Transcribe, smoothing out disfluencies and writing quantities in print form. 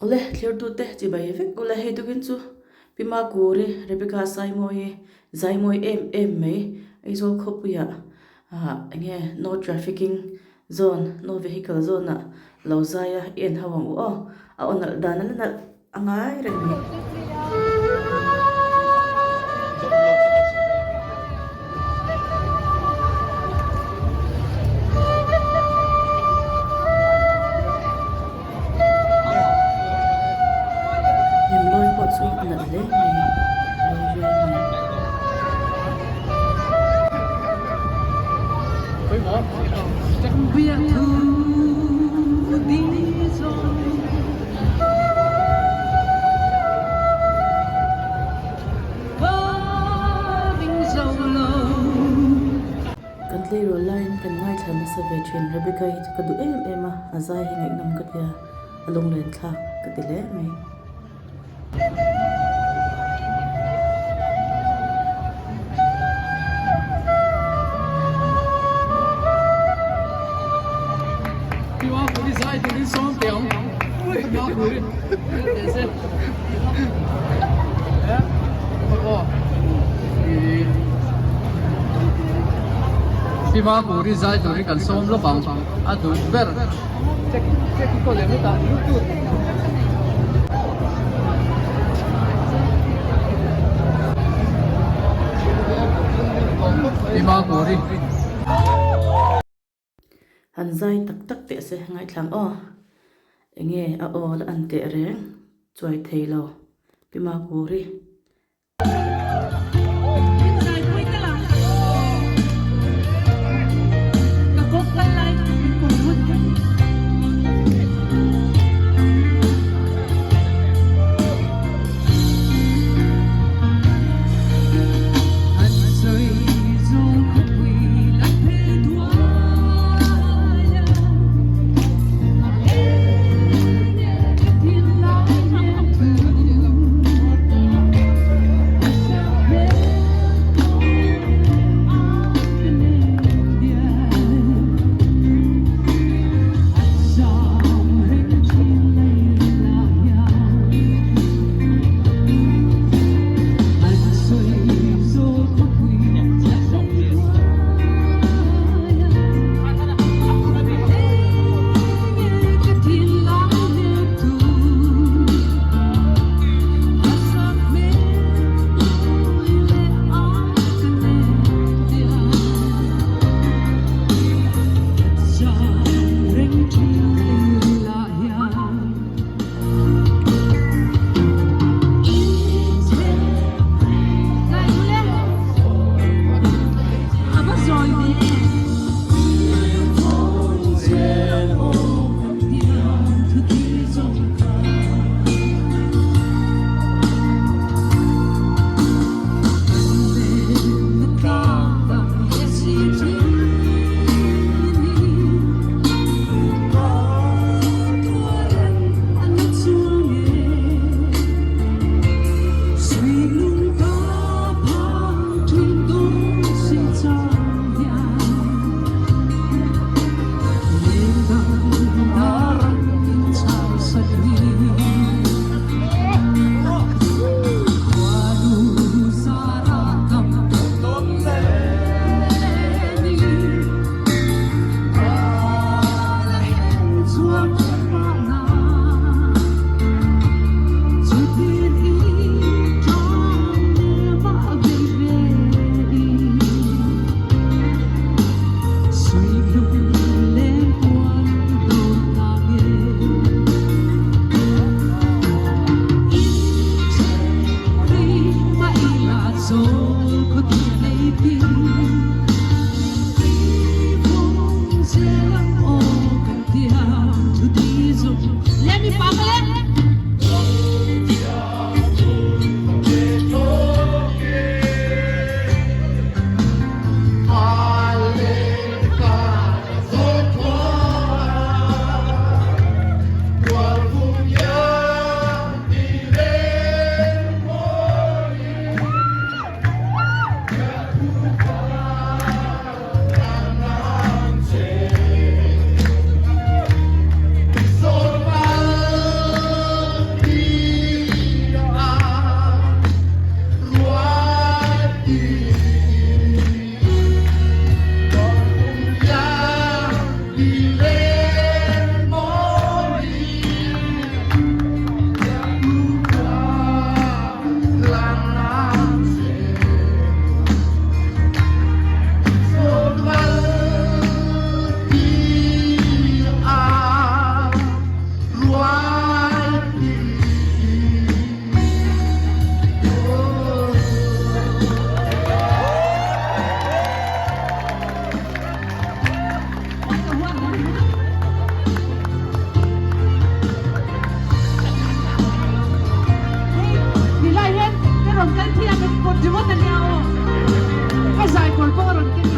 Awle, thlirtute chibai vek ula hei tukin chu Pi Makuri, Rebecca Saimawi, Zaimawi em em mai Aizawl khawpuiah ah enge no trafficking zone, no vehicle zone ah lo zai a i en ho ang u aw, a aw nalh dan a la nalh a ngai reng mai. Hemlawi pawh chu a nalh hle mai a lo riai mai. Kan tleirawl laiin kan ngaithla nasa ve thin. Rebecca hi chu ka duh em em a, a zai hi ngaihnawm ka tia, a lunglen thlak ka ti hle mai. Sima Kuri zai turin kan sawm lawk ang a duh ber. Sima Kuri. Han zai tak tak teh se ngaithlang aw. Enge a aw la an teh reng chuai thei lo Pi Makuri. rawn kal phei a, min pawt ringawt a nia aw. Ka zai kawr pawh a rawn keng.